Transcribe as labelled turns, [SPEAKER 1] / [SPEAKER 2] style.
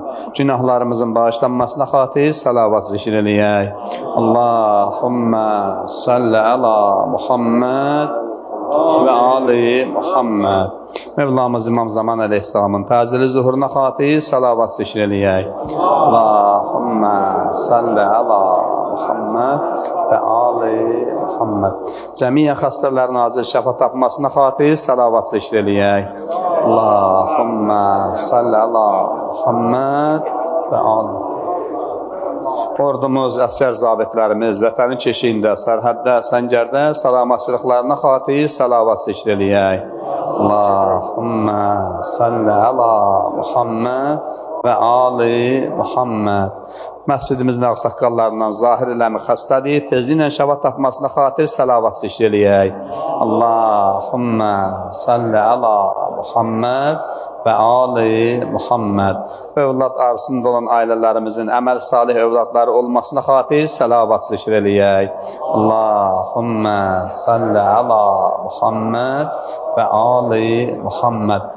[SPEAKER 1] Muhammed. Günahlarımızın bağışlanmasına xatir salavat zikr eləyək. Allahümmə salli əla Muhammed və ali Muhammed. Mevlamız İmam Zaman əleyhissalamın təcili zuhuruna xatir salavat zikr eləyək. Allahümmə salli əla Muhammed və ali Muhammed. Cəmiyyən xəstələrin acil şəfa tapmasına xatir salavat zikr eləyək. Allahümmə salli əla Muhammed və ali. Ordumuz, əsgər zabitlərimiz, vətənin keşiyində, sərhəddə, səngərdə salamatçılıqlarına xatir salavat zikr eləyək. Allahümmə salli əla Muhammed və ali Muhammed. Məscidimizin ağsaqqallarından zahir eləmi xəstədir, tezliklə şəfa tapmasına xatir salavat zikr eləyək. Allahümmə salli əla Muhammed və ali Muhammed. Övlad arzusunda olan ailələrimizin əməl salih övladları olmasına xatir salavat zikr eləyək. Allahümmə salli əla Muhammed və ali Muhammed.